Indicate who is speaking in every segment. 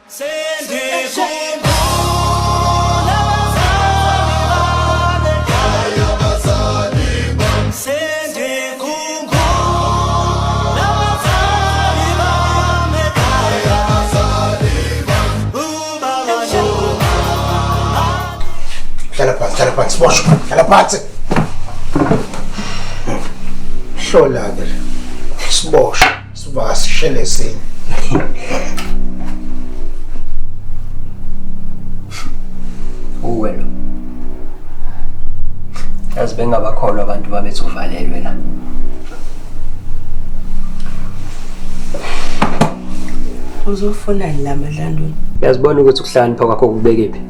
Speaker 1: Hlala phansi, hlala phansi, boshwa. Hlala phansi. Hlola ke. Siboshwa, sivakashele esinye.
Speaker 2: Uwe lo. Yazi bengabakholwa abantu babethi uvalelwe la.
Speaker 3: Uzofunani la madlandweni?
Speaker 2: Uyazibona ukuthi ukuhlakanipha kwakho kubekephi?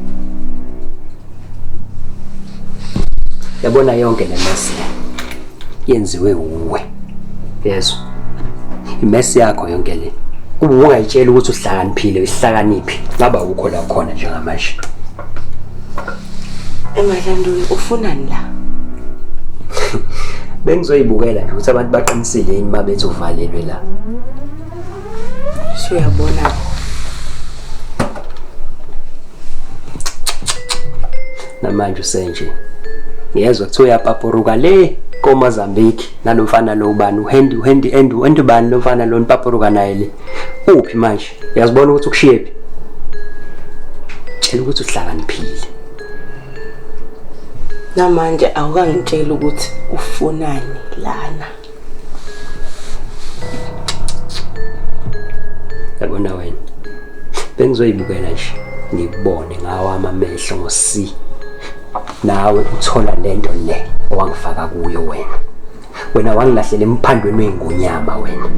Speaker 2: Yabona yonke le mess le yenziwe uwe. Yezwa. Imess yakho yonke le. Ube ungayitshela ukuthi uhlakaniphile, uyihlakaniphi. Ngaba ukho la ukhona njengamanje.
Speaker 3: Emadlandweni ufunani la?
Speaker 2: Bengizoyibukela nje ukuthi abantu baqinisile yini uma bethi uvalelwe la.
Speaker 3: Suyabona.
Speaker 2: Namanje usenje. Ngiyezwa kuthiwa uyapapuruka le koMozambique nalomfana lo ubani uHendy uHendy and uHendy bani lo mfana lo nipapuruka naye le. Uphi manje? Uyazibona ukuthi ukushiyephi? Tshela ukuthi uhlakaniphile.
Speaker 3: Namanje awukangitsheli ukuthi ufunani lana.
Speaker 2: Yabona wena. Bengizoyibukela nje ngikubone ngawo amamehlo ngo-C. Nawe uthola lento le owangifaka kuyo wena. Wena wangilahlela emphandweni wey'ngonyama wena.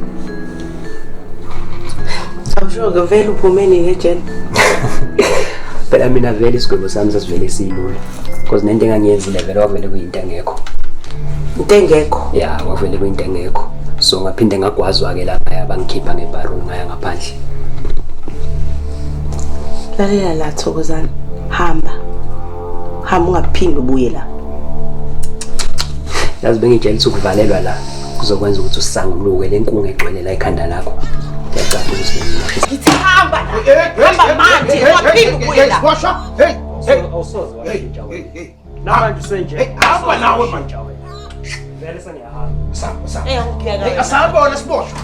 Speaker 3: Awusho-ke vele uphume nini ejele?
Speaker 2: Phela mina vele isigwebo sami sasivele silula. Because nento engangiyenzile vele kwavele kuyinto engekho.
Speaker 3: Into engekho.
Speaker 2: Ya, kwavele kuyinto engekho. So ngaphinde ngagwazwa-ke lapha bangikhipha ngeparole ngaya ngaphandle.
Speaker 3: Lalela la Thokozani. Hamba. Hamba ungaphindi ubuye la.
Speaker 2: Yazi bengitshela ukuthi ukuvalelwa la kuzokwenza ukuthi usanguluke le nkungu egcwele la ekhanda lakho. Ngiyacaca ukuthi bengimoshisa.
Speaker 3: Ngithi hamba la. Hamba manje ungaphindi ubuye la.
Speaker 1: Siboshwa. Hey, hey.
Speaker 2: Awusoze
Speaker 1: Hey, hey, hey.
Speaker 2: Namanje usenje.
Speaker 1: Hey, hamba nawe manje.
Speaker 2: Vele sengiyahamba.
Speaker 1: Samba, samba.
Speaker 3: Eh ngiyaka.
Speaker 1: Hey, asihamba wena siboshwa.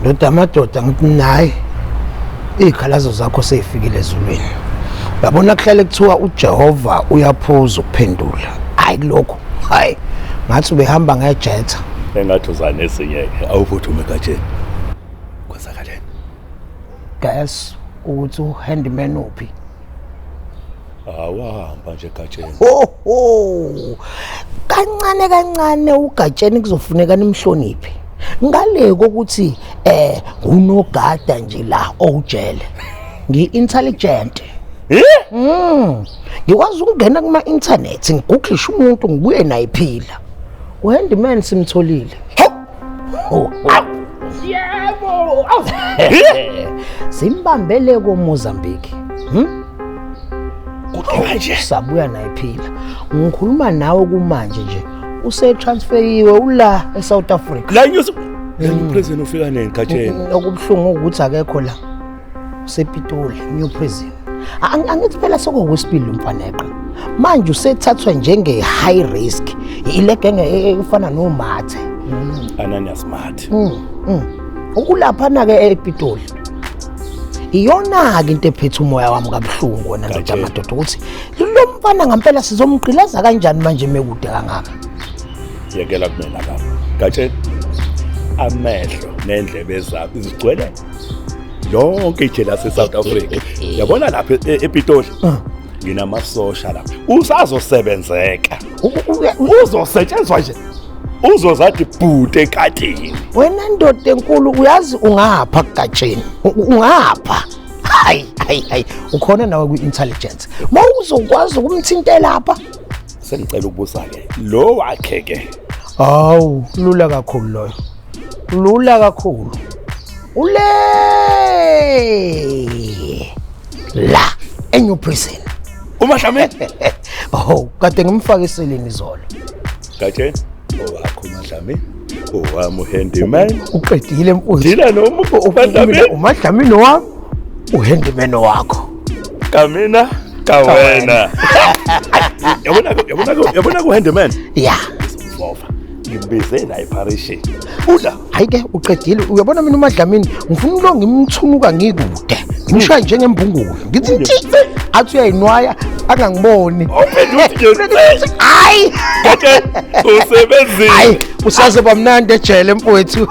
Speaker 1: Ndoda amadoda ngithi nayi iy'khalazo zakho sey'fikile ezulwini. Yabona kuhlale kuthiwa uJehova uyaphuza ukuphendula. Hayi kulokho, hayi ngathi ubehamba ngejetha.
Speaker 4: Engathi uzane esinye-ke awuphuthume egatsheni. Kwenzakaleni?
Speaker 1: Guess ukuthi uhandyman uphi?
Speaker 4: Awahamba nje egatsheni.
Speaker 1: Ho ho. Kancane kancane ugatsheni kuzofuneka nimhloniphe. Ngale kokuthi unogada nje la owujele. Ngi-intelligent.
Speaker 4: Eh?
Speaker 1: Ngikwazi ukungena kuma internet ngigugishe umuntu ngibuye naye phila. Uhandyman simtholile. Ho. Yebo. Simbambele koMozambique.
Speaker 4: Kude kanje.
Speaker 1: Sabuya naye phila. Ngikhuluma nawe kumanje nje. Usetransferiwe ula eSouth Africa.
Speaker 4: La news la new prison ufika nini gatsheni?
Speaker 1: Okubuhlungu ukuthi akekho la. UsePitoli, New Prison. Angithi phela sokuwesibili lo mfaneqa. Manje usethathwa njenge high risk. Ile genge efana noMathe.
Speaker 4: Ananias Mathe.
Speaker 1: Ukulapha na ke ePitoli. Iyona ke into ephethe umoya wami kabuhlungu wena ndoda
Speaker 4: Gatsheni.
Speaker 1: madoda ukuthi lo mfana ngempela sizomgqilaza kanjani manje mekude kangaka.
Speaker 4: Yekela kumina baba. Gatsheni. Amehlo nendlebe zami zigcwele lonke ijele lase South Africa. Yabona lapha ePitoli. Nginamasosha lapha. Usazosebenzeka. Uzosetshenzwa nje. Uzozathi bhute ekatini.
Speaker 1: Wena ndoda enkulu uyazi ungapha kugatsheni. Ungapha. Hayi hayi hayi ukhona nawe kwi-intelligence. Mawuzokwazi ukumthintela lapha.
Speaker 4: Sengicela ukubuza ke. Lo wakhe ke.
Speaker 1: Hawu lula kakhulu loyo. Lula kakhulu. Ule la eNew Prison.
Speaker 4: UMahlameni.
Speaker 1: Oh, kade ngimfake eseleni izolo.
Speaker 4: Gatsheni, owakho uMadlamini, owami uhandyman.
Speaker 1: Uqedile mfowethu.
Speaker 4: Dila noma uMadlamini.
Speaker 1: UMadlamini wami, uhandyman wakho.
Speaker 4: Kamina kawena. Yabona yabona yabona ku handyman.
Speaker 1: Yeah.
Speaker 4: Vova. Ngimbize la eparishini. Ula.
Speaker 1: Hayi ke uqedile. Uyabona mina uMadlamini ngifuna ulo ngimthunuka ngikude. Ngimshaya njengembungulu. Ngithi nti athi uyayinwaya angangiboni.
Speaker 4: Uphenduthi nje.
Speaker 1: Hayi.
Speaker 4: Gatsheni, usebenzile.
Speaker 1: Hayi, usaze bamnandi ejele mfowethu.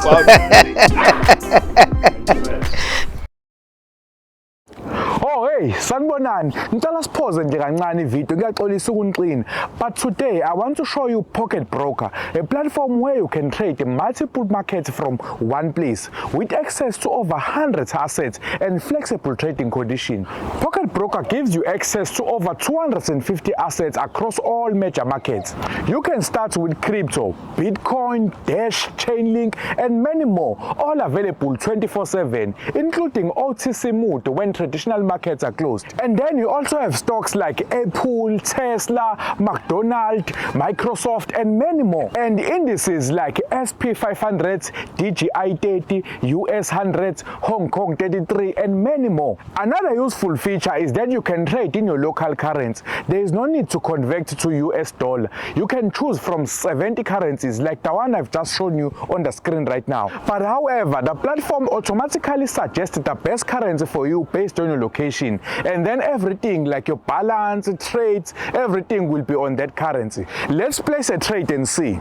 Speaker 5: Oh hey, sanibonani. Ngicela siphoze nje kancane ivideo, ngiyaxolisa ukunixina. But today I want to show you Pocket Broker, a platform where you can trade multiple markets from one place with access to over 100 assets and flexible trading conditions. Pocket Broker gives you access to over 250 assets across all major markets. You can start with crypto, Bitcoin, Dash, Chainlink, and many more, all available 24/7, including OTC mode when traditional markets are closed. And then you also have stocks like Apple, Tesla, McDonald's, Microsoft, and many more. And indices like SP500, DGI 30, US 100, Hong Kong 33, and many more. Another useful feature is that you can trade in your local currency. There is no need to convert to US dollar. You can choose from 70 currencies like the one I've just shown you on the screen right now. But however, the platform automatically suggests the best currency for you based on your location. And then everything like your balance, trades, everything will be on that currency. Let's place a trade and see.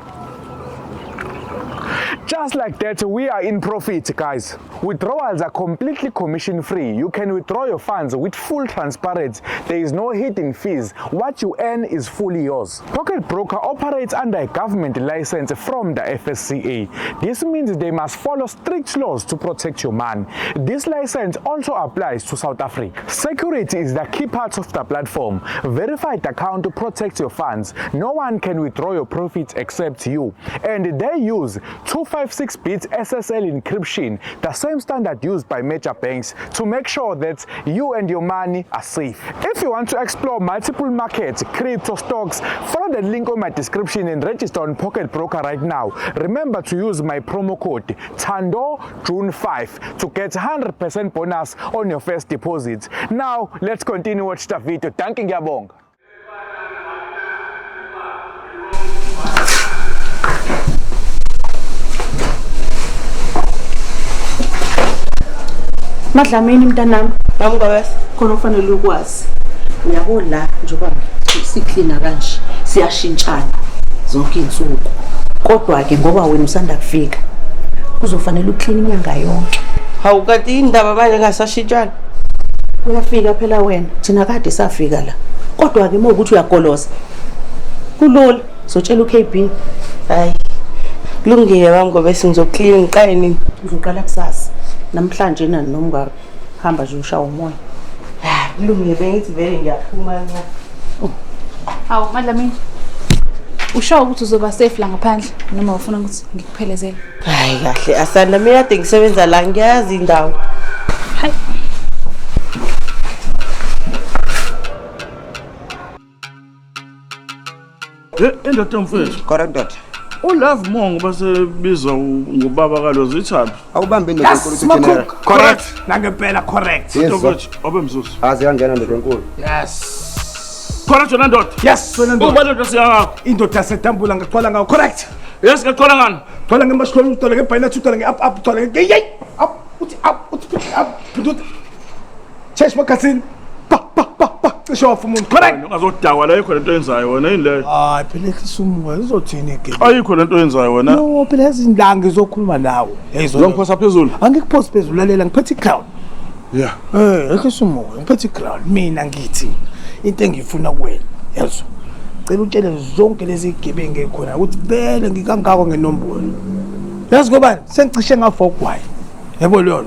Speaker 5: Just like that, we are in profit, guys. Withdrawals are completely commission free. You can withdraw your funds with full transparency. There is no hidden fees. What you earn is fully yours. Pocket Broker operates under a government license from the FSCA. This means they must follow strict laws to protect your money. This license also applies to South Africa. Security is the key part of the platform. Verified account to protect your funds. No one can withdraw your profits except you. And they use 256-bit SSL encryption, the same standard used by major banks, to make sure that you and your money are safe. If you want to explore multiple markets, crypto stocks, follow the link on my description and register on Pocket Broker right now. Remember to use my promo code Thando June 5 to get 100% bonus on your first deposit. Now, let's continue watch the video. Dankie, ngiyabonga.
Speaker 3: Madlamini mntanami,
Speaker 6: Bamgobese.
Speaker 3: Khona ofanele ukwazi. Uyabo la njengoba siklina kanje, siyashintshana zonke izinsuku. Kodwa ke ngoba wena usanda kufika, kuzofanele uclean inyanga yonke.
Speaker 6: Hawu kanti indaba manje ngasashintshana.
Speaker 3: Uyafika phela wena, thina kade safika la. Kodwa ke mawukuthi uyagoloza, kulula, sotshela uKB.
Speaker 6: Hayi. Kulungile Bamgobese, ngizoclean ngiqale nini?
Speaker 3: Ngizoqala kusasa. Namhlanje nani noma ungahamba nje ushawa umoya.
Speaker 6: Kulungile, bengithi vele ngiyaphuma nca.
Speaker 7: Hawu Madlamini, usho ukuthi uzoba safe la ngaphandle noma ufuna ukuthi ngikuphelezele?
Speaker 6: Hayi kahle Asanda, mina kade ngisebenza la, ngiyazi indawo.
Speaker 7: Hayi.
Speaker 8: Indoda mfethu.
Speaker 9: Correct ndoda.
Speaker 8: ULove Mongo basebizwa ngubaba kaLozi Ithando.
Speaker 9: Awubambe indoda enkulu uthi general.
Speaker 8: Correct.
Speaker 1: Nangempela correct.
Speaker 9: Yes.
Speaker 8: Mfethu, wabe mzuzu.
Speaker 9: Aze yangena ndoda enkulu.
Speaker 1: Yes.
Speaker 8: Correct wena ndoda.
Speaker 1: Yes wena ndoda.
Speaker 8: Uba ndoda siyakho.
Speaker 1: Indoda yasedambula ngagcwala ngawo. Correct.
Speaker 8: Yes, ngagcwala ngani?
Speaker 1: Gcwala ngemashhlolo, ugcwala ngebhayinathi, ugcwala nge-up up, ugcwala nge yey up, uthi up, uthi up, uthi Chesh makhathini. Pa pa pa pa. Cishe wafa umuntu. Correct.
Speaker 8: Ungazodakwa la, ayikho lento oyenzayo wena, yini leyo?
Speaker 1: Hayi phela ehlisa umoya, uzothini ke?
Speaker 8: Ayikho lento oyenzayo wena.
Speaker 1: No, phela yazi la ngizokhuluma nawe. Hey,
Speaker 8: Uzongiphosa phezulu.
Speaker 1: Angikuphosi phezulu, lalela, ngiphethe i-crown.
Speaker 8: Yeah.
Speaker 1: Ehlisa umoya, ngiphethe i-crown. Mina ngithi into engifuna kuwena, yezwa. Cela utshele zonke lezi zigebengu ezikhona ukuthi vele ngikangako ngenombolo. Yazi ngobani? Sengicishe ngafa ugwayi. Yabo leyo.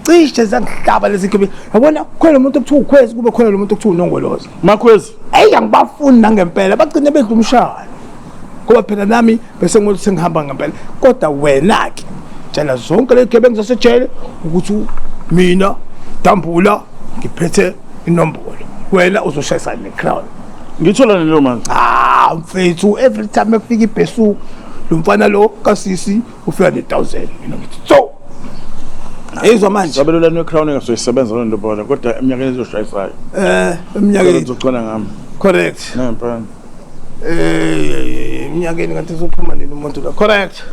Speaker 1: Cishe zangihlaba lezi gebengu. Yabona khona lo muntu okuthiwa ukhwezi, kube khona lo muntu okuthiwa unongoloza.
Speaker 8: Makhwezi.
Speaker 1: Eyi angibafuni nangempela, bagcine bedla umshana. Ngoba phela nami bese ngithi sengihamba ngempela. Kodwa wena ke tshela zonke lezi gebengu zasejele ukuthi mina Dambula ngiphethe inombolo. Wena uzoshayisana necrown.
Speaker 8: Ngithola naleyo mali.
Speaker 1: Ah mfethu, every time ekufika ibhesu lo mfana lo kasisi ufika ne-1000, mina ngithi so yizwa manje.
Speaker 8: Sabelo lami we-crown engasoyisebenza loo nto bona, kodwa eminyakeni ezoshayisayo.
Speaker 1: Eminyakeni
Speaker 8: Uzogcona ngami.
Speaker 1: Correct.
Speaker 8: Nempela.
Speaker 1: Eminyakeni kanti uzophuma nini umuntu la? Correct.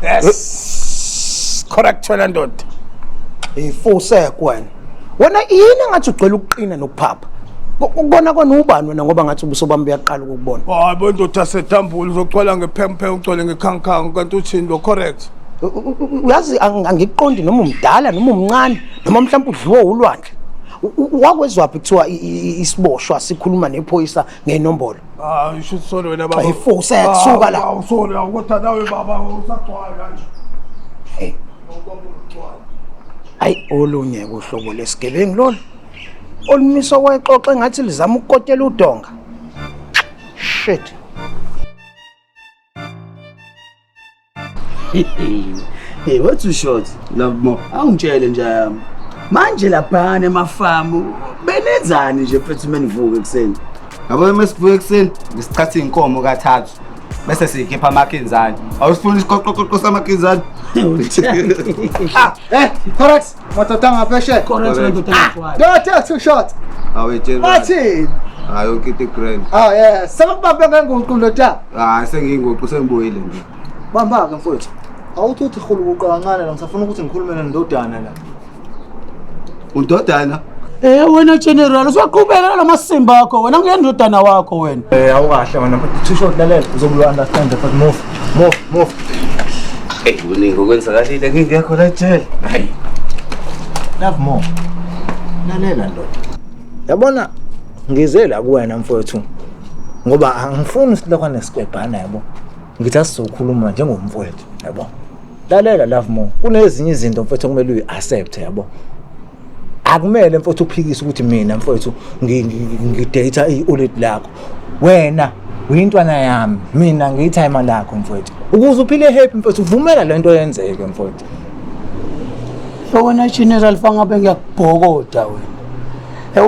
Speaker 1: Yes. Correct wena ndoda. Ifusek wena. Wena yini engathi ugcwele ukuqina nokuphapha? Ukubona kona ubani wena, ngoba ngathi ubuso bami buyaqala ukukubona.
Speaker 10: Hayi bo ndoda sethambulu, uzogcwala ngephemphe, ugcwale ngekhankhangu, kanti uthini lo? Correct.
Speaker 1: Uyazi angikuqondi noma umdala noma umncane noma mhlawumbe udliwe ulwandle. Wakwezwaphi kuthiwa isiboshwa sikhuluma nephoyisa ngenombolo?
Speaker 10: Ah, you should sorry wena baba.
Speaker 1: Ifusek, suka la.
Speaker 10: Ah, sorry, kodwa nawe baba usagcwala nje.
Speaker 1: Hey. Hayi, olunye uhlobo lesigebengu lolu. Olumiso wayexoxa engathi lizama ukukotela udonga. Shit.
Speaker 11: Hey, what's too short? Love more. Awungitshele nje yami. Manje laphana emafamu benenzani nje mfethu menivuka ekuseni?
Speaker 9: Yabo mesivuka ekuseni ngisichatha inkomo kathathu bese sikhipha amakinzane. Awusifuni isiqoqoqoqo samakinzane?
Speaker 12: Ah, correct. Madoda ngaphesheya.
Speaker 11: Correct madoda ngaphesheya.
Speaker 12: Don't too short.
Speaker 9: Awe General.
Speaker 12: Bathini?
Speaker 9: Hayi yonke into grand.
Speaker 12: Ah yes, sebakubambe ngenguqu ndoda.
Speaker 9: Ah sengiyinguqu, sengibuyile nje.
Speaker 12: Bamba ke mfowethu. Awuthi uthi khulukuqa kancane la, ngisafuna ukuthi ngikhulume nendodana la.
Speaker 9: Undodana?
Speaker 11: Wena General, usaqhubeka nalamasimba akho wena, ngiyendodana wakho wena.
Speaker 12: Awukahle wena, but too short, lalela, uzobe understand but move, move, move.
Speaker 9: Hey, kuningi okwenzakalile ngingekho la ejele.
Speaker 12: Hayi. Love more. Lalela ndoda. Yabona ngize la kuwena mfowethu ngoba angifuni silokho nesikwebhana, yabo. Ngithi asizokhuluma njengomfowethu, yabo. Lalela Love more. Kunezinye izinto mfowethu okumele uyi-accept, yabo. Akumele mfowethu uphikise ukuthi mina mfowethu ngidate i-oledi lakho. Wena uyintwana yami, mina ngiyitimer lakho mfowethu. Ukuze uphile happy mfowethu, vumela lento yenzeke mfowethu.
Speaker 11: Wena General, fangabe ngiyakubhokoda wena.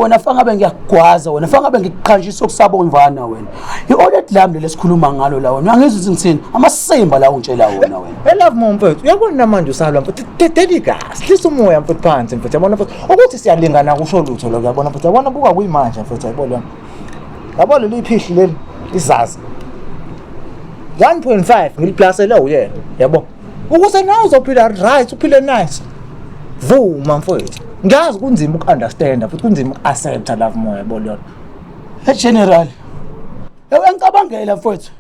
Speaker 11: Wena fangabe ngiyakugwaza wena, fangabe ngikuqhanjisa okusabomvana wena. I-oledi lami leli esikhuluma ngalo la wena. Angizwi ukuthi ngithini, amasimba la ungitshela wona wena.
Speaker 12: Love more mfowethu, uyabona manje usalwa mfowethu, dedeli kahle, hlisa umoya mfowethu phansi mfowethu, yabona mfowethu, ukuthi siyalingana kusho lutho lokho, yabona mfowethu, yabona buka kuyimanje mfowethu, yabona. Yabo leli phihli leli izazi. 1.5 ngiliplasele uyena, yabo. Ukuze nawe uzophila right, uphile nice. Vuma mfowethu. Ngiyazi kunzima uku-understand futhi kunzima uku-accept Love more, yabo lona.
Speaker 11: Hey General. Uyangicabangela mfowethu.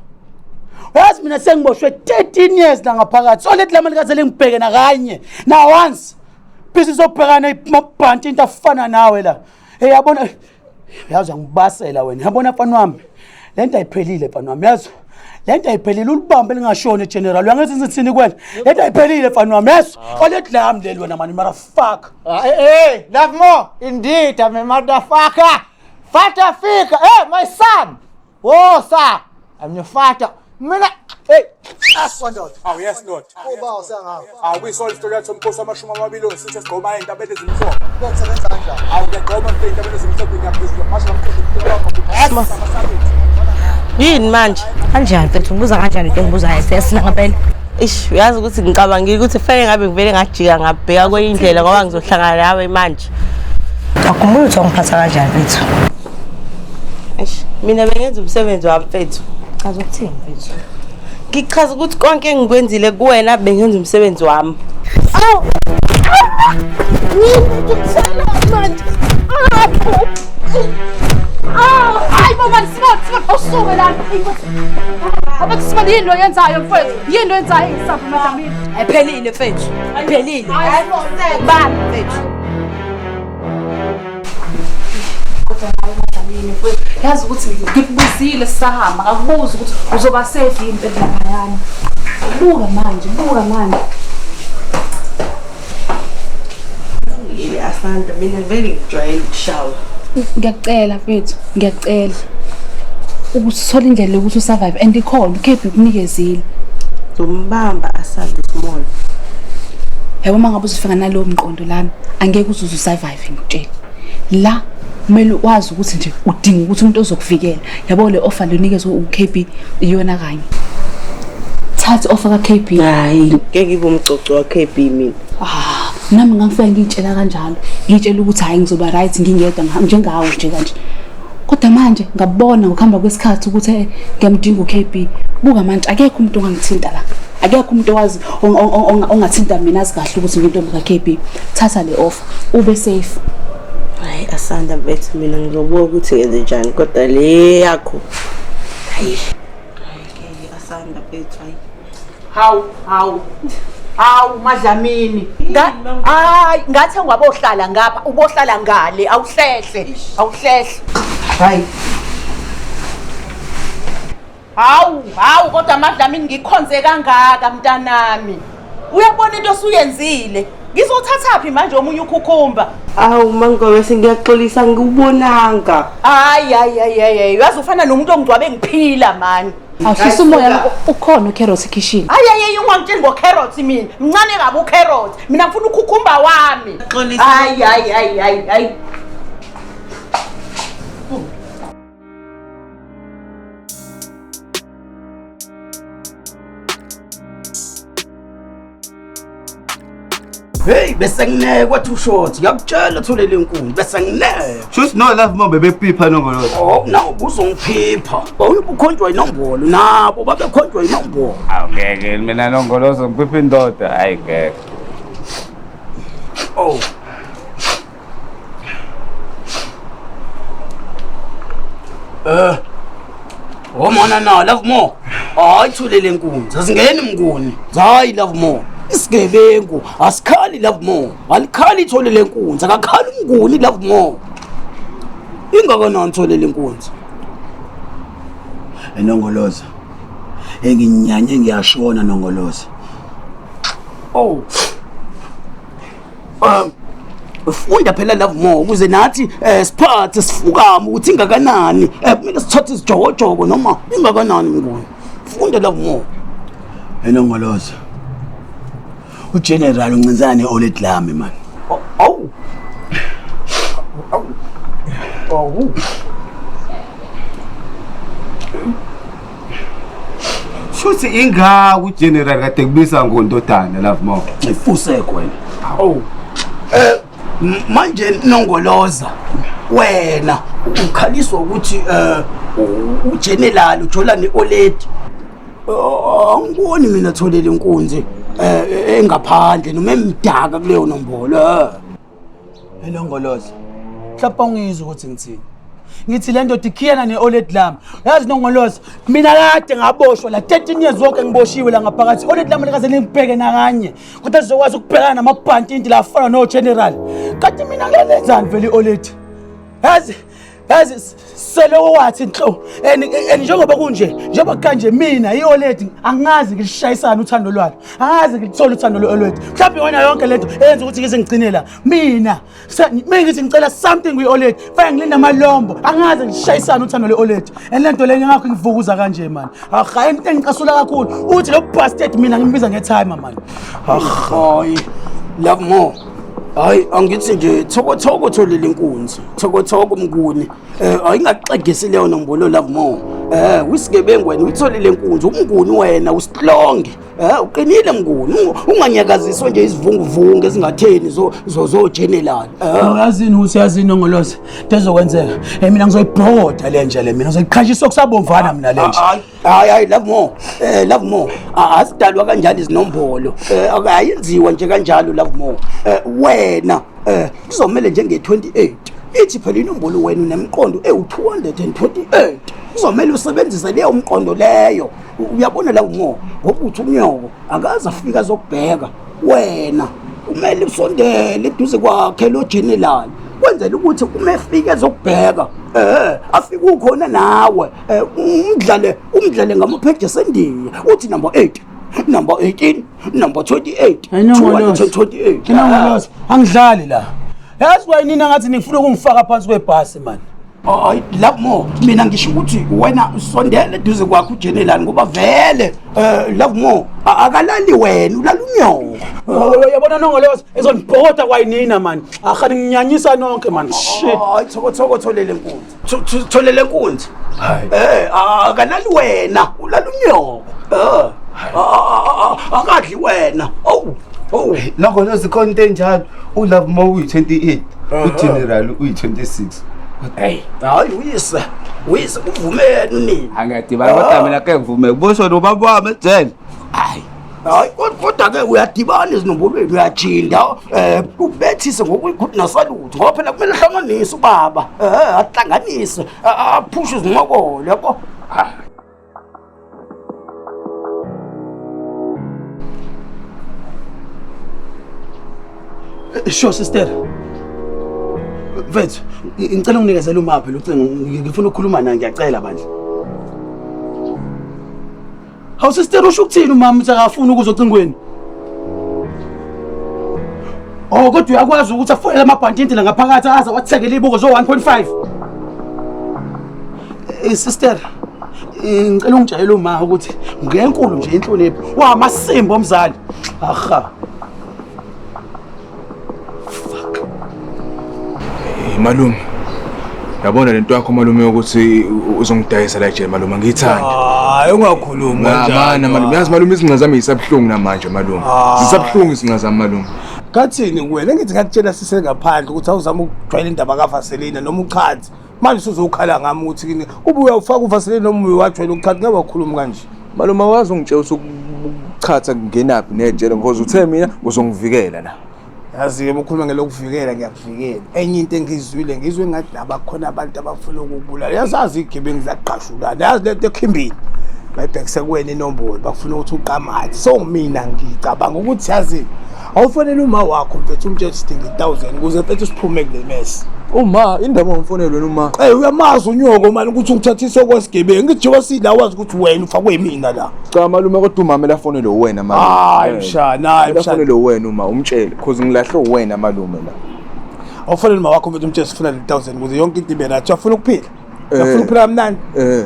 Speaker 11: Uyazi mina sengiboshwe 13 years la ngaphakathi. So lethi lamali kaze lengibheke nakanye. Na once. Bese izobhekana imabhanti into afana nawe la. Hey yabona, yazi angibasela wena. Yabona mfana wami. Lento ayiphelile mfana wami, yazi. Lento ayiphelile, ulibambe lingashoni General. Uyangithi ngithini kuwena? Lento ayiphelile mfana wami, yazi. Olethi lami leli wena mani, motherfucker.
Speaker 12: Hey, Love more. Indeed, I'm a motherfucker. Father figure. Hey, my son. Oh, sir. I'm your father. Mina, hey.
Speaker 5: Awu yes Lord.
Speaker 12: Uba usangapha.
Speaker 5: Awu kuyisona isitori yakho somkhosi amashumi amabili osithi esigqoma entabeni ezimhlophe.
Speaker 12: Kusebenza kanjani?
Speaker 5: Awu ngiyagqoma mfethu entabeni ezimhlophe, ngiyaphezulu ngasho ngamkhosi.
Speaker 6: Yini manje?
Speaker 13: Kanjani mfethu, ngibuza kanjani into engibuzayo siyasina ngempela.
Speaker 6: Ish, uyazi ukuthi ngicabangile ukuthi kufanele ngabe ngivele ngajika ngabheka kwenye indlela ngoba ngizohlangana nawe manje.
Speaker 13: Akhumbula ukuthi wangiphatha kanjani mfethu.
Speaker 6: Eish, mina bengenza umsebenzi wami mfethu.
Speaker 13: Chaza ukuthini mfethu?
Speaker 6: Ngichaza ukuthi konke engikwenzile kuwena bengenza umsebenzi wami.
Speaker 13: Awu! Manje.
Speaker 7: Hayi bo man, Simon, Simon, awusuke lana. Abathi Simon, yini lo yenzayo mfethu? Yini lo yenzayo ngisaphi madamini?
Speaker 13: Ayiphelile mfethu. Ayiphelile. Bani mfethu?
Speaker 7: Kodwa nawe madamini mfethu, yazi ukuthi ngikubuzile sisahamba, ngakubuza ukuthi uzoba safe yini impela laphayana. Buka manje, buka manje.
Speaker 6: Asanda, mina vele ngijwayele ukushawa.
Speaker 7: Ngiyakucela mfethu, ngiyakucela ukuthi uthole indlela yokuthi usurvive and ikhona uKebhi ukunikezile.
Speaker 6: Zombamba Asanda small.
Speaker 7: Yabo uma ngabe uzofika nalowo mqondo lana, angeke uzuze usurvive, ngikutshela. La kumele wazi ukuthi nje udinga ukuthi umuntu ozokuvikela. Yabo le offer lenikezwe uKB iyona kanye. Thatha offer kaKB.
Speaker 6: Hayi, ngeke ngibe umcoco waKB mina.
Speaker 7: Ah, nami ngangifika ngiyitshela kanjalo. Ngiyitshela ukuthi hayi ngizoba right ngingedwa njengawe nje kanje. Kodwa manje ngabona ngokuhamba kwesikhathi ukuthi ngiyamdinga uKB. Buka manje akekho umuntu ongangithinta la. Akekho umuntu owazi ongathinta mina azi kahle ukuthi ngiyintombi kaKB. Thatha le offer, ube safe.
Speaker 6: Hayi Asanda mfethu, mina ngizobuka ukuthi ngenze njani kodwa le yakho. Hayi. Hayi ngeke Asanda mfethu, hayi.
Speaker 3: Hawu, hawu. Hawu Madlamini. Hayi ngathi ungabohlala ngapha, ubohlala ngale, awuhlehle, awuhlehle. Hayi. Hawu, hawu kodwa Madlamini ngikhonze kangaka mntanami. Uyabona into osuyenzile. Ngizothathaphi manje omunye ukhukhumba?
Speaker 6: Awu Mangobe, sengiyaxolisa ngikubonanga.
Speaker 3: Hayi hayi hayi hayi, uyazi ufana nomuntu ongcwabe ngiphila mani.
Speaker 7: Awuhlisa umoya, ukhona ucarrot ekhishini.
Speaker 3: Hayi hayi, ungangitsheli ngocarrot mina. Mncane kabi ucarrot. Mina ngifuna ukhukhumba wami. Hayi hayi hayi hayi hayi.
Speaker 11: Hey, bese nginekwa two shots. Ngiyakutshela tholele inkuni, bese nginekwa.
Speaker 9: Shuthi no love more bebephipha nongoloza.
Speaker 11: Oh, nawu buzongiphipha. Bawubukhonjwa inombolo nabo babekhonjwa inombolo.
Speaker 4: Awu ngeke mina nongoloza ngiphipha indoda, hayi ngeke.
Speaker 11: Oh. Omona na love more. Hayi thulele inkunzi, asingeni mnguni. Hayi love more. Isigebengu asikhali love more. Alikhali ithole lenkunzi, akakhali umnguni love more. Ingakanani thole lenkunzi? Enongoloza. Enginyanye ngiyashona nongoloza. Oh. Funda phela love more ukuze nathi siphathe sifukame ukuthi ingakanani, kumele sithathe izijokojoko noma ingakanani mnguni. Funda love more. Enongoloza. UGeneral uncinzana ne-old lami man. Awu. Awu.
Speaker 9: Shuthi ingaka uGeneral kade kubisa ngondodana love more.
Speaker 11: Ifuseko wena. Awu. Manje nongoloza wena ukhaliswa ukuthi uGeneral ujola ne-oledi. Angiboni mina tholele inkunzi engaphandle noma emdaka kuleyo nombolo. Enongoloza. Mhlawumbe ungizwe ukuthi ngithini. Ngithi le ndoda ikhiyana ne-oledi lami. Yazi nongoloza, mina kade ngaboshwa la 13 years wonke ngiboshiwe la ngaphakathi. Oledi lami likaze lingibheke nakanye. Kodwa sizokwazi ukubhekana namabhantinti la afana no-general. Kanti mina ngilenzani vele i-oledi? Yazi yazi seloko wathi nhlo and njengoba kunje, njengoba kanje mina i-oledi angazi ngilishayisana uthando lwalo. Angazi ngilithola uthando lwe-oledi. Mhlawumbe yona yonke lento eyenza ukuthi ngize ngigcine la. Mina mina ngithi ngicela something kwi-oledi, fanele ngilinde amalombo, angaze ngishayisane uthando lwe-oledi. And le nto le ngakho ngivukuza kanje man. Aha, into engicasula kakhulu uthi lo bastard mina ngimbiza nge-timer man. Hayi, love more. Hayi, angithi nje thokothoko tholile inkunzi, thokothoko mnguni. Ayingaxegisi leyo nombolo love more. Wisigebengu wena uyitholile inkunzi, umnguni wena usihlonge. Uqinile mnguni, unganyakaziswa nje izivunguvungu ezingatheni zo general. Uyazini ukuthi uyazini nongoloza into ezokwenzeka. Mina ngizoyibhoda le nje le, mina ngizoyiqhashisa okusabomvana mina le nje. Hayi hayi love more. Love more. Asidalwa kanjalo izinombolo. Ayenziwa nje kanjalo love more. Wena kuzomele njenge 28. Ithi phela inombolo wena unemqondo ewu228. Kuzomele usebenzise leyo mqondo leyo. Uyabona la ngo ngoba uthi unyoko akaze afika azokubheka wena, kumele usondele eduze kwakhe lo general kwenzela ukuthi uma efika ezokubheka afike ukhona nawe, umdlale ngamapheji esendiya uthi number 8, number 18, number 28, 228. Angidlali la. Yazi wayinina ngathi nifuna ukungifaka phansi kwebhasi man. Hayi love more, mina ngisho ukuthi wena usondele eduze kwakho uGeneral ngoba vele love more Akalali wena, ulala unyoko. Uyabona nongoloza ezonibhoda kwayinina man. Ahani nginyanyisa nonke man. Shit. Hayi thoko thoko tholele nkunzi. Tholele nkunzi. Akalali wena, ulala unyoko. Akadli wena. Oh. Oh,
Speaker 9: nongoloza ikhona into enjalo. ULove Mo uyi-28, uGeneral uyi-26.
Speaker 11: Hey, hayi uyise. Uyise uvumeni nini?
Speaker 9: Angiyadibana kodwa mina ke ngivume kuboshwa nobaba wami ejele.
Speaker 11: Hayi. Hayi kodwa ke uyadibana ezinombolweni uyajinda ubethise ngokuyigood nasalutho ngoba phela kumele hlanganise ubaba ahlanganise aphushe izinqokolo yabo. Sure sister. Mfethu, ngicela unginikezele umaphi ucingo, ngifuna ukukhuluma naye ngiyacela bandla. Hawu sister usho ukuthini umama uthi akafuni ukuza ocingweni? Oh kodwa uyakwazi ukuthi afonele amabhantinti la ngaphakathi aze wathengele ibuko zo 1.5. Sister, ngicela ungitshele uma ukuthi ngenkulu nje inhlonipho wamasimba omzali. Aha.
Speaker 5: Malume, yabona lento yakho malume yokuthi uzongidayisa la ejele malume ngiyithanda.
Speaker 10: Hayi ungakhulumi
Speaker 5: kanjalo. Malume, yazi malume izinqa zami zisabuhlungu namanje malume. Zisabuhlungu izinqa zami malume.
Speaker 10: Kathini kuwena ngithi ngakutshela sisengaphandle ukuthi awuzama ukujwayela indaba kaVaseline noma uchathi. Manje usuzokhala ngami ukuthi kini ube uyawufaka uVaseline noma uyawajwayela ukuchathi ngeke wakhuluma kanje.
Speaker 5: Malume awazi ungitshela ukuthi ukuchatha kungenaphi nejele because uthe mina uzongivikela la.
Speaker 10: Yazi-ke ukhuluma ngelokuvikela ngiyakuvikela. Enye into engizwile ngizwe ngathi laba khona abantu abafuna ukubulala. Yazazi igebengu ziyaqashulana. Yazi lento ekhimbini. Bayibhekise kuwena inombolo bafuna ukuthi uqamathe. So mina ngicabanga ukuthi yazi awufonele uma wakho mfethu umtshele sidinga 1000 ukuze mfethu siphume kule mess.
Speaker 5: Uma indaba ungifonele wena uma.
Speaker 10: Eh uyamazi unyoko manje ukuthi ungithathise okwesigebengu. Ngithi njengoba sila wazi ukuthi wena ufakwe mina la.
Speaker 5: Cha malume kodwa umama lafonele wena malume.
Speaker 10: Hayi mshana, hayi mshana.
Speaker 5: Lafonele wena uma umtshele because ngilahle wena malume la.
Speaker 10: Awufonele uma wakho mfethu umtshele sifuna 1000 ukuze yonke into ibe right. Uyafuna ukuphila? Uyafuna ukuphila kamnandi?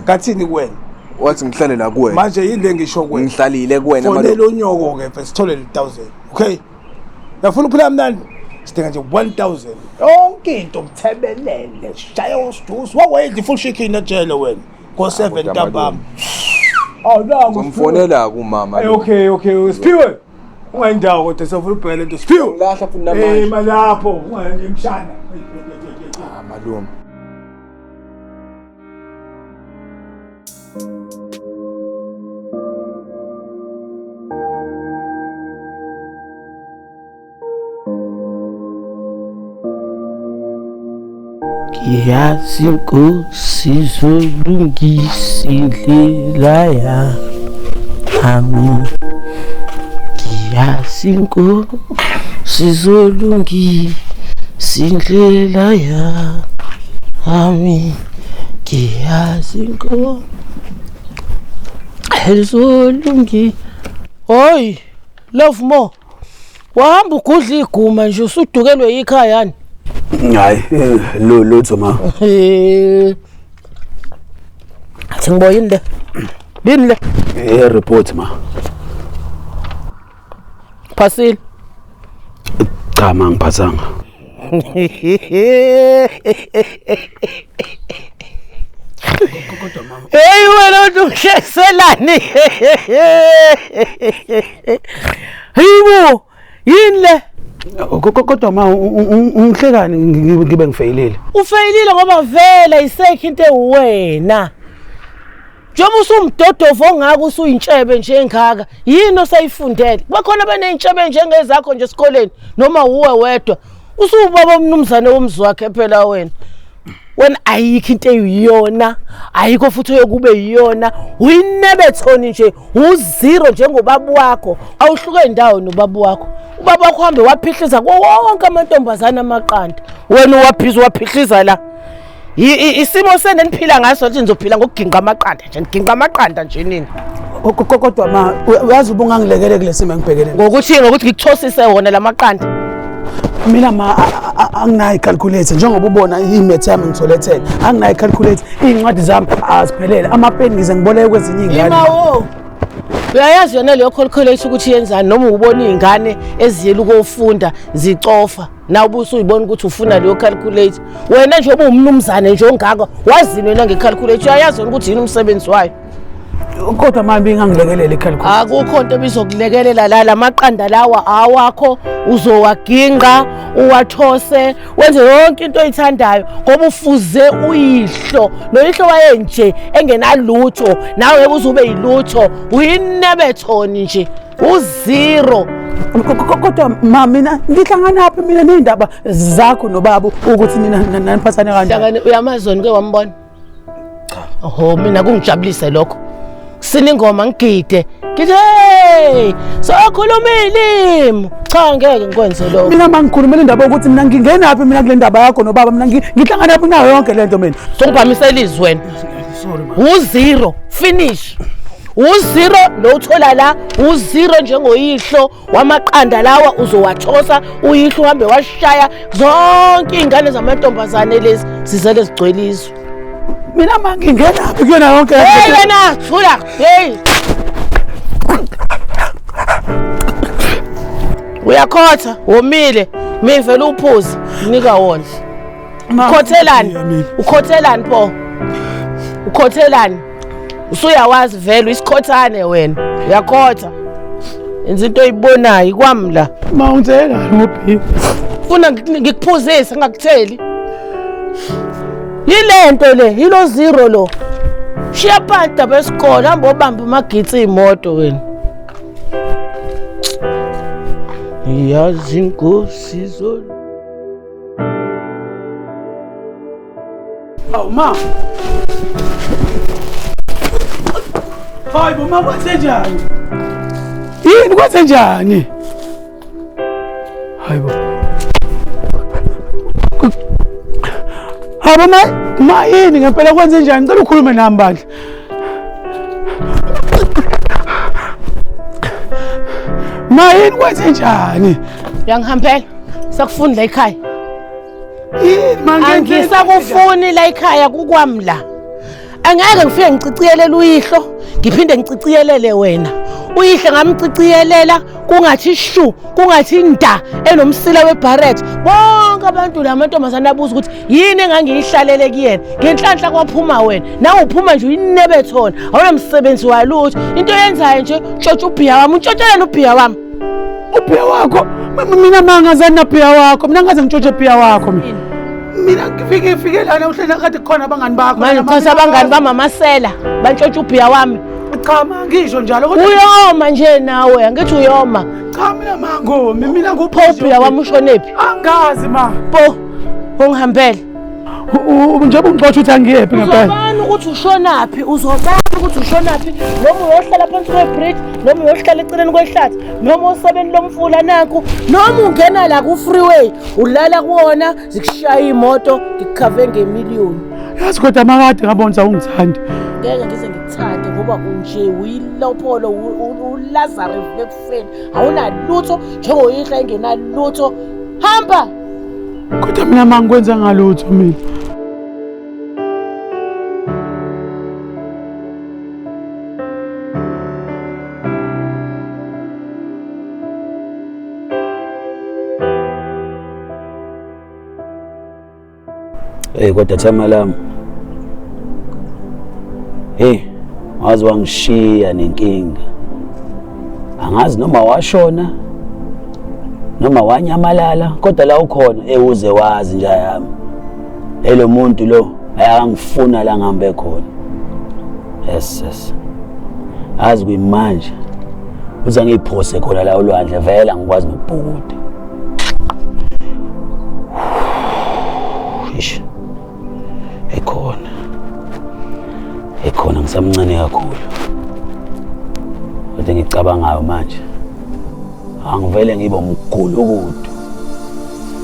Speaker 10: Ngathini kuwena?
Speaker 5: Wathi ngihlale la kuwena.
Speaker 10: Manje yini le ngisho kuwena?
Speaker 5: Ngihlalile kuwena malume.
Speaker 10: Fonela unyoko ke mfethu sithole 1000. Okay? Uyafuna ukuphila kamnandi? Sidinga nje 1000. Yonke into mthebelele, shaya usijuice. Wawedla full chicken ejele wena. Ngo 7 ntambama. Oh no,
Speaker 5: ngomfonela kumama.
Speaker 10: Okay, okay, Siphiwe. Ungayindawo kodwa sefuna ubheke lento Siphiwe.
Speaker 5: Ngilahla futhi namanje.
Speaker 10: Eh malapho, ungayenje mshana.
Speaker 5: Ah malume.
Speaker 14: Ngiyazi Nkosi izolungisa indlela yami. Ngiyazi Nkosi izolungisa indlela yami. Ngiyazi Nkosi izolungisa. Hoy, Love Mo. Wahamba ugudla iguma nje usudukelwe ikhaya yani.
Speaker 11: Hayi, lutho ma.
Speaker 14: Athi ngiboyini le. Yini le?
Speaker 11: Report ma.
Speaker 14: Phasile.
Speaker 11: Cha ma ngiphasanga.
Speaker 14: Kodwa mama. Hey wena uthi uhleselani? Hayibo, yini le?
Speaker 11: Kodwa ma ungihlekani ngibe ngifeyilile.
Speaker 14: Ufeyilile ngoba vele isekho into ewena. Njengoba usumdodovu ongaka usuyintshebe nje engaka, yini osayifundele? Bakhona abaneyintshebe njengezakho nje esikoleni noma uwe wedwa. Usubaba umnumzane womzi wakhe phela wena. Wena ayikho into eyiyona, ayikho futhi oyokube yiyona. Uyinebethoni nje, uzero njengobaba wakho. Awuhluke indawo nobaba wakho. Ubaba wakho uhambe waphihliza kuwo wonke amantombazana amaqanda. Wena uwaphiza waphihliza la. Isimo sene niphila ngaso nje nizophila ngokuginqa amaqanda nje, niginqa amaqanda nje nini.
Speaker 11: Kodwa ma uyazi ubungangilekele kulesimo engibhekene.
Speaker 14: Ngokuthi ngikuthosise wona lamaqanda.
Speaker 11: Mina ma anginayo i-calculator njengoba ubona i-math yami ngithole 10. Anginayo i-calculator, iy'ncwadi zami aziphelele, amapeni ngize ngiboleke kwezinye iy'ngane.
Speaker 14: Imawo. Uyayazi yona leyo calculate ukuthi yenzani noma ubona izingane eziyela ukofunda zicofa. Nawe ubusuyibona ukuthi ufuna leyo calculate. Wena nje ubuwumnumzane nje ongaka wazini wena ngecalculate uyayazi wena ukuthi yini umsebenzi wayo.
Speaker 11: Kodwa manje ingangilekelela icalculate.
Speaker 14: Akukho nto ebizokulekelela la lamaqanda lawa awakho uzowaginqa uwathose wenze yonke into oyithandayo ngoba ufuze uyihlo noyihlo wayenje engenalutho nawe ngeke uze ube yilutho uyinebethoni nje uzero.
Speaker 11: Kodwa ma mina ngihlanganaphi mina ney'ndaba zakho nobaba ukuthi nina naniphathane kanjani?
Speaker 14: Uyamazi wena uke wambona? Oho mina kungijabulise lokho. Sina ingoma ngigide. Ngithi hey, sokhuluma ilimi. Cha ngeke ngikwenze lokho.
Speaker 11: Mina mangikhulumela indaba yokuthi mina ngingenaphi mina kule ndaba yakho nobaba mina ngihlanganaphi nayo yonke lento mina.
Speaker 14: Songibhamisela izwi wena. Uzero finish. Uzero lo uthola la, uzero njengoyihlo wamaqanda lawa uzowathosa uyihlo uhambe washaya zonke izingane zamantombazane lezi zizele zigcwele izwe.
Speaker 11: Mina mangingenaphi kuyona yonke
Speaker 14: Hey wena thula hey. Uyakhotha womile mivele uphuze nika wona. Ukhothelani? Ukhothelani pho? Ukhothelani? Usuyawazi vele isikhothane wena. Uyakhotha. Enza into oyibonayo ikwami la.
Speaker 11: Ma ungithelani ngobhi?
Speaker 14: Funa ngikuphuzise ngingakutheli. Yilento le, yilo zero lo. Shiya phansi daba esikole, hamba obamba amagitsi imoto wena. Yazi inkosi zolo.
Speaker 11: Awu ma. Hayi bo ma kwenzenjani? Yini kwenzenjani? Hayi bo. Hayi bo ma yini ngempela kwenzenjani? Ngicela ukhulume nami bandla. Ma yini kwenzenjani?
Speaker 14: Uyangihambela. Sakufuni la ekhaya.
Speaker 11: Yini
Speaker 14: Angisakufuni la ekhaya kukwami la. Angeke ngifike ngiciciyelele uyihlo, ngiphinde ngiciciyelele wena. Uyihle ngamciciyelela kungathi shu, kungathi nda enomsila weBarrett. Bonke abantu la amantombazane abuza ukuthi yini engangiyihlalele kuyena. Ngenhlanhla kwaphuma wena. Nawe uphuma nje uyinebethona. Awunamsebenzi walutho. Into oyenzayo nje utshontsha ubhiya wami, untshontsheleni ubhiya wami.
Speaker 11: Ubhiya wakho? Mina mangazani nabhiya wakho. Mina ngaze ngitshontshe ubhiya wakho mina. Mina ngifike lana uhleli kade kukhona abangani bakho.
Speaker 14: Manje ngithatha abangani bamamasela bantshontsha ubhiya wami.
Speaker 11: Cha ma ngisho njalo kodwa
Speaker 14: uyoma nje nawe angithi uyoma.
Speaker 11: Cha mina mangomi mina
Speaker 14: ngupho ubhiya wami ushonephi?
Speaker 11: Angazi ma.
Speaker 14: Po ungihambele.
Speaker 11: Njengoba ungixotsha uthi angiyephi ngempela.
Speaker 14: Uzobona ukuthi ushonaphi, uzobona ukuthi ushonaphi noma uyohlala phansi kwebridge noma uyohlala eceleni kwehlathi noma osebeni lomfula nanku noma ungena la ku freeway ulala kuwona zikushaya imoto ngikukhave ngemillion.
Speaker 11: Yazi kodwa makade ngabona ukuthi awungithandi.
Speaker 14: Ngeke ngize ngikuthande ngoba unje uyilopholo uLazarus lekufeni awunalutho njengoyihla engenalutho. Hamba.
Speaker 11: Kodwa mina mangikwenza ngalutho mina.
Speaker 4: Hey kodwa thema lami. Hey, waze wangishiya nenkinga. Angazi noma washona noma wanyamalala kodwa la ukhona uze wazi nje yami. Lo muntu lo ayangifuna la ngihambe khona. Yes yes. Azi kuyimanje. Uze ngiyiphose khona la olwandle vele angikwazi nokubhukuda. Eish. Ekhona. Ekhona ngisamncane kakhulu. Kodwa ngicabangayo manje. Angivele ngibe umgulukudu.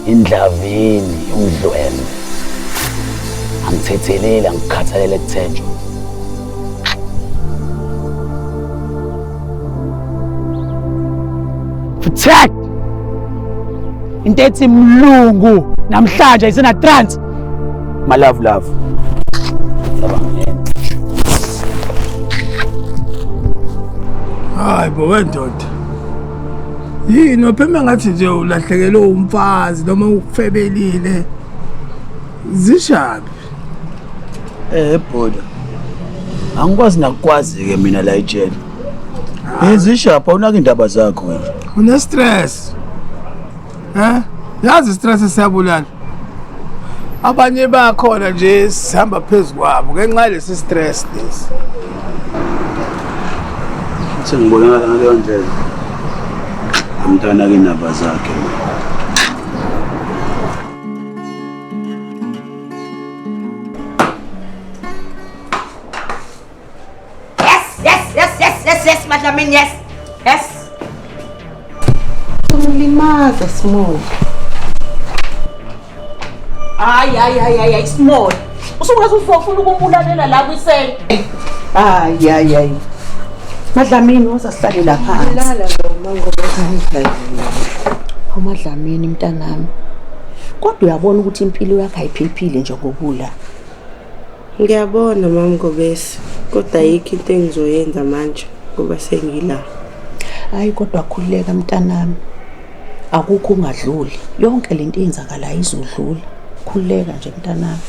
Speaker 4: Indlavini umdlwembe. Angithetheleli angikhathalele kuthenjwa.
Speaker 11: Protect. Into ethi mlungu namhlanje isena trans.
Speaker 4: My love love.
Speaker 10: Hayi bo wendoda. Yini uphema ngathi nje ulahlekelwe umfazi noma ukufebelile. Zishabi.
Speaker 4: Eh bhoda. Angikwazi nakukwazi ke mina la ejele. Ezishapha unaka indaba zakho wena.
Speaker 10: Une stress. Eh? Yazi stress siyabulala. Abanye bakhona nje sihamba phezu kwabo ngenxa yalesi stress lesi.
Speaker 4: Sengibonakala ngaleyo ndlela. Umntana ke indaba zakhe.
Speaker 13: Yes, yes, yes, yes, yes, yes, Madlamini, yes. Yes.
Speaker 3: Ulimaza small. Hayi hayi hayi hayi small. Usukwazi ufuna ukumbulalela la kwisele. Hayi hayi hayi. Madlamini woza sihlale la phansi.
Speaker 6: Lala lo mangobe.
Speaker 3: Umadlamini mntanami. Kodwa uyabona ukuthi impilo yakhe ayiphephile nje ngokula.
Speaker 6: Ngiyabona mama Ngobese, kodwa ayikho into engizoyenza manje ngoba sengila.
Speaker 3: Hayi kodwa khululeka mntanami. Akukho ungadluli. Yonke lento eyenzakalayo izodlula. Khululeka nje mntanami.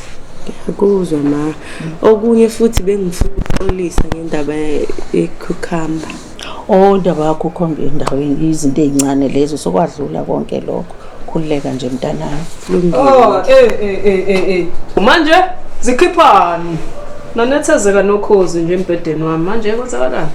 Speaker 6: Ngiyakuzwa ma. Okunye futhi bengifuna ukuxolisa ngendaba ye-cucumber.
Speaker 3: Oh indaba yakho ukhombe endaweni izinto ezincane lezo sokwadlula konke lokho. Khululeka nje mntanami.
Speaker 15: Oh, eh eh eh eh eh. Manje zikhiphani? Nanethezeka nokhozi nje embhedeni wami. Manje kwenzakalani?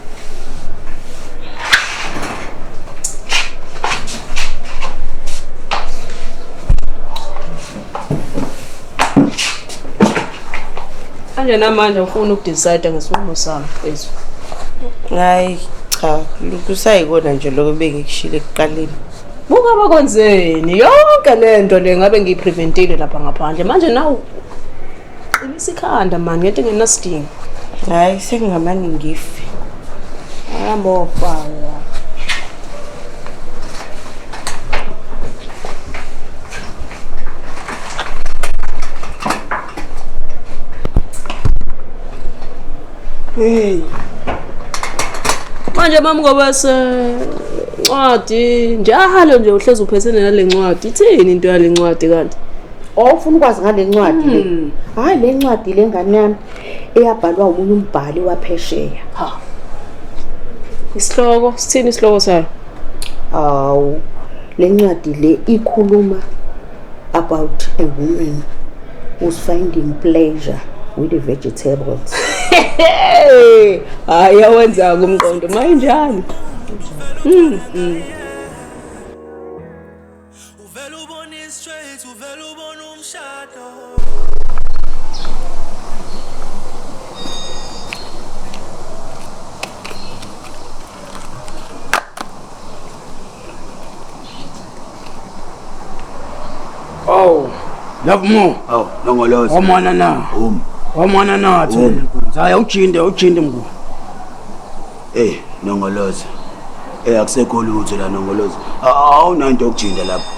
Speaker 15: Manje namanje ufuna ukudecide ngesinqumo sami mfethu.
Speaker 6: Hayi cha, kusayikona nje lokho bengikushilo ekuqaleni.
Speaker 15: Buka bakwenzeni yonke lento le ngabe ngiyipreventile lapha ngaphandle. Manje nawu qinisa ikhanda mani ngento engenasidingo.
Speaker 6: Hayi sengingamane ngife.
Speaker 15: Amofa.
Speaker 10: Hey.
Speaker 15: Manje mama ngoba se ncwadi njalo nje uhlezi uphethene nale ncwadi. Ithini into yale ncwadi kanti?
Speaker 3: Oh ufuna ukwazi ngale ncwadi le. Hayi le ncwadi le ngane yami eyabhalwa umunye umbhali waphesheya.
Speaker 15: Ha. Isihloko sithini isihloko sayo?
Speaker 3: Awu le ncwadi le ikhuluma about a woman who's finding pleasure with the vegetables.
Speaker 15: Hayi yawenza kumqondo mayinjani.
Speaker 11: Oh, love more.
Speaker 4: Awu, nongoloza.
Speaker 11: Wamwana na. Wamwana na thina. Hayi awujinde, awujinde mnguni.
Speaker 4: Eh, nongoloza. Eh akusekho lutho la nongoloza. Awunanto yokujinda lapha.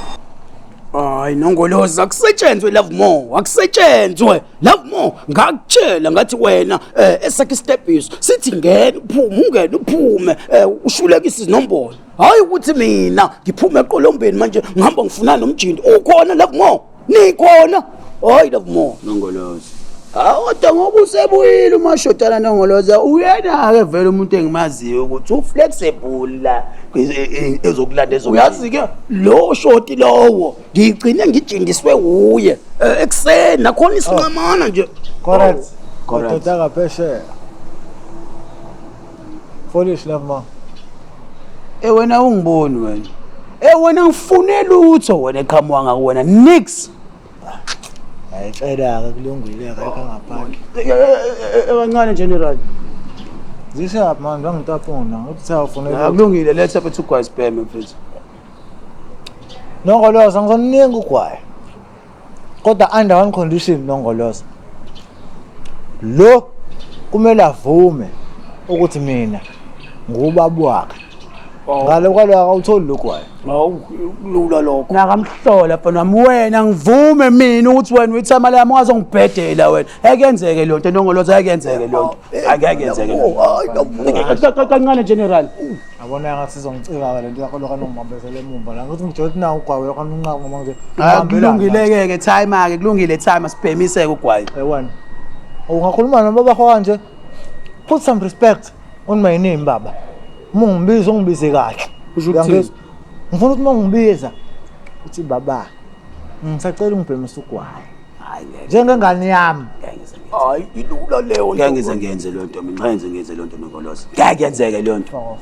Speaker 11: Hayi nongoloza akusetshenzwe love more, akusetshenzwe. Love more ngakutshela ngathi wena esakhe step sithi ngena uphume ungene uphume ushulekisa izinombolo. Hayi ukuthi mina ngiphume eqolombeni manje ngihamba ngifuna nomjindi. Ukhona love more. Nikhona. Hayi love more.
Speaker 4: Nongoloza. Kodwa ngoba usebuyile umashodana nongoloza uyena-ke vele umuntu engimaziyo ukuthi uflexible la ezokulanda
Speaker 11: ezokuyazi ke lo shoti lowo ngigcine ngijindiswe uye ekuseni nakhona isinqamana nje.
Speaker 12: Correct. Madoda ngaphesheya. Foolish love ma.
Speaker 4: Eh wena ungiboni wena. Eh wena ngifune lutho wena eqhamuka ngakuwena nix.
Speaker 12: Ayicela ke kulungile akekho ngaphandle.
Speaker 4: Kancane general.
Speaker 12: Zishaphi manje angitapuna uthi awufuna.
Speaker 4: Akulungile letha mfethu ugwayi sibheme mfethu.
Speaker 12: Nongoloza ngizoninika ugwayi. Kodwa under one condition nongoloza. Lo kumele avume ukuthi mina ngubaba wakhe. Ngale kwalo akawutholi lokwayo.
Speaker 11: Hawu kulula lokho. Nakamhlola mfana wami wena ngivume mina ukuthi wena uyithama lami ungazongibhedela wena. Ekenzeke le nto nongoloza ekenzeke le nto. Angeke yenzeke. Hayi kancane general.
Speaker 12: Yabona ngathi izongicika le nto yakho lokho nongibambezele emumva la. Ngithi ngijole ukuthi nawu ugwayi lokho unqaba ngoba nje.
Speaker 11: Kulungile ke time ke kulungile time sibhemiseke ugwayi.
Speaker 12: Ewana. Ungakhuluma nobaba wakho kanje. Put some respect on my name baba. Uma ungibiza ungibize kahle.
Speaker 11: Usho ukuthini?
Speaker 12: Ngifuna ukuthi uma ungibiza uthi baba ngisacela ungibhemise ugwayi. Njengengane yami.
Speaker 11: Hayi ilula leyo.
Speaker 4: Ngeke ngize ngenze leyo nto mina, ngeke ngize ngenze leyo nto Nongoloza. Ngeke yenzeke leyo nto.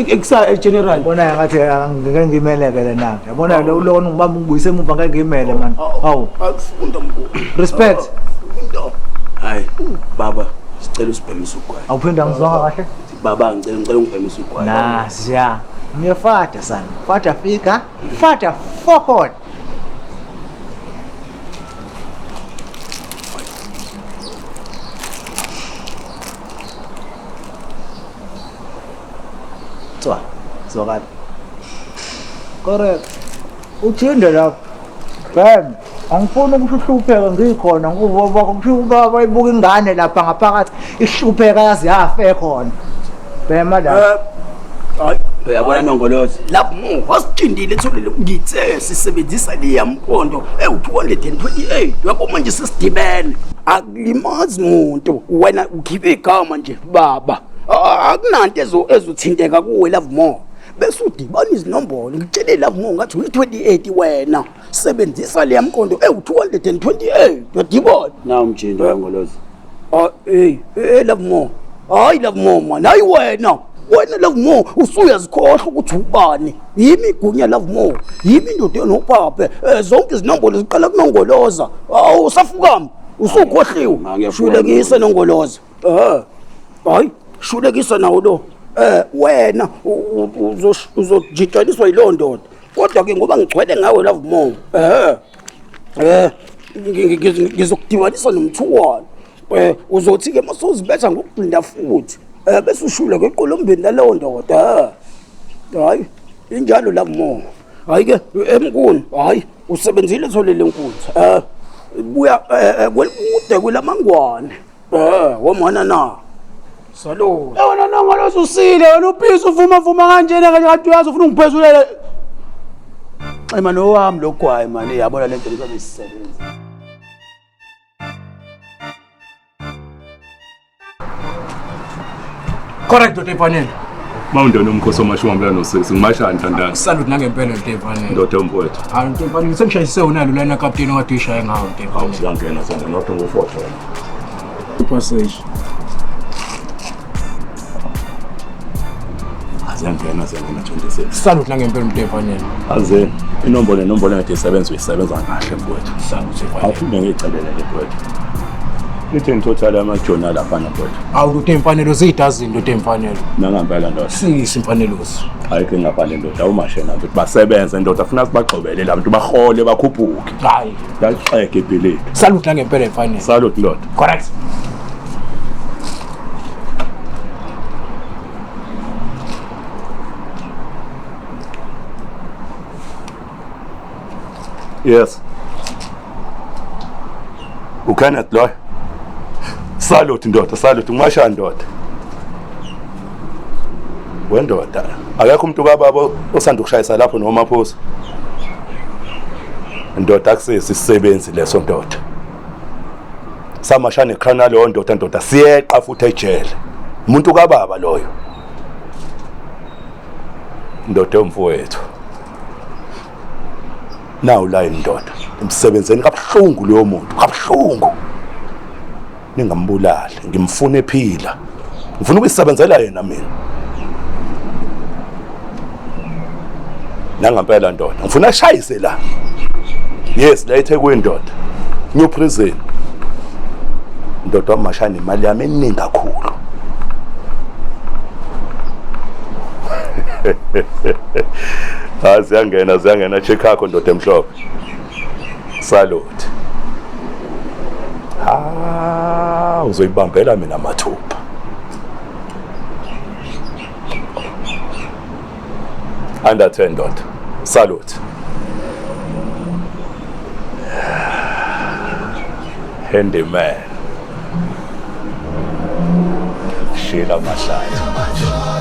Speaker 11: Ekusa general.
Speaker 12: Yabona ngathi ngeke ngimeleke le nami. Yabona lo lona ngibamba ungibuyise emuva ngeke ngimele man. Hawu.
Speaker 11: Akufunda mkhulu.
Speaker 12: Respect.
Speaker 4: Hayi baba sicela usibhemise ugwayi.
Speaker 12: Awuphinde angizwanga kahle.
Speaker 4: Baba ngicela ungibhemise ugwayi.
Speaker 12: Nasiya. Ngiyafada sana. Fada fika. Fada forward. Tswa. Zwakala. Correct. Uthinde lapho. Bam. Angifuni ukuthi uhlupheke ngikhona ngoba kusho ubaba ibuka ingane lapha ngaphakathi ihlupheka yazi yafe khona. Bhema la.
Speaker 4: Hayi uyabona Nongoloza lapho wasithindile etholile ngithe sisebenzisa leya mqondo ewu-228 uyabo manje sesidibene akulimazi muntu wena ukhiphe igama nje baba akunanto ezothinteka kuwe love more bese udibana izinombolo ngitshele love more ngathi uyi-28 wena sebenzisa leya mqondo ewu-228 uyadibona nawu mjindo Nongoloza. Ah, hey, hey love more. Hayi love more man, hayi wena. Wena love more usuyazikhohlwa ukuthi ubani. Yimi igunya love more. Yimi indoda enophaphe. Zonke izinombolo ziqala kunongoloza. Awu usafukama. Usukhohliwe. Shulekise nongoloza. Hayi, shulekisa nawo lo. Wena uzojitshaniswa yiloo ndoda. Kodwa ke ngoba ngigcwele ngawe love more. Ngizokudibanisa nomthuwana. Uzothi ke masuzibetha ngokugcinda futhi bese ushula ngeqolombeni laleyo ndoda. Hayi injalo la mo. Hayi ke emkuni, hayi usebenzile etholele inkunzi. Buya kwelikude kwelamangwane. Womona na. Salo.
Speaker 11: Wena Nongoloza usile wena uphisa uvuma vuma kanjena kanje kanti uyazi ufuna ungiphezulela. Xema nowami lo gwayi mani yabona lento lizobe isisebenza.
Speaker 16: Correct ndoda efanele.
Speaker 17: Mawundona umkhosi wamashumi amabili no-6 ngimashaya ntandane.
Speaker 16: Salute nangempela ndoda efanele.
Speaker 17: Ndoda yomfowethu.
Speaker 16: Hayi ndoda efanele sengishayise unalo lana kapteni okade uyishaye ngawo ndoda efanele.
Speaker 17: Hawu siyangena sona not ngo-4 wena.
Speaker 16: Passage.
Speaker 17: Aziyangena ziyangena 26.
Speaker 16: Salute nangempela ndoda efanele.
Speaker 17: Aze inombolo nenombolo engathi isebenza uyisebenza kahle mfowethu.
Speaker 16: Salute efanele.
Speaker 17: Awuphinde ngiyicelele ke mfowethu. Lithi ngithothale amajona lapha mfowethu.
Speaker 16: Awu ndoda emfanelo ziyidazini ndoda emfanelo.
Speaker 17: Nangempela ndoda.
Speaker 16: Sisi imfanelosi.
Speaker 17: Ayikho ingaphandle ndoda awumashe nami ukuthi basebenze ndoda funa sibagxobele la bantu bahole bakhuphuke.
Speaker 16: Hayi.
Speaker 17: Yaxeke ibhilidi.
Speaker 16: Salute nangempela emfanelo.
Speaker 17: Salute ndoda.
Speaker 16: Correct.
Speaker 17: Yes. uKenneth loyo. Salute ndoda, salute ngimasha ndoda. Wendoda, akekho umuntu kababa osanda ukushayisa lapho noma phuza. Ndoda akusisi isisebenzi leso ndoda. Samasha nekhana leyo ndoda ndoda siyeqa futhi ejele. Umuntu kababa loyo. Ndoda yomfowethu. Nawu la indoda. Emsebenzeni kabuhlungu leyo muntu, kabuhlungu. Ningambulali, ngimfuna ephila. Ngifuna ukuyisebenzela yena mina. Nangampela ndoda, ngifuna ashayise la. Yes, la eThekwini ndoda. New prison. Ndoda wamashana imali yami eningi kakhulu. Ziyangena ziyangena check yakho ndoda emhlophe. Salute. Ah, uzoyibambela mina mathupha. Under 10 ndoda. Salute. Handyman. Shila mahlathi manje.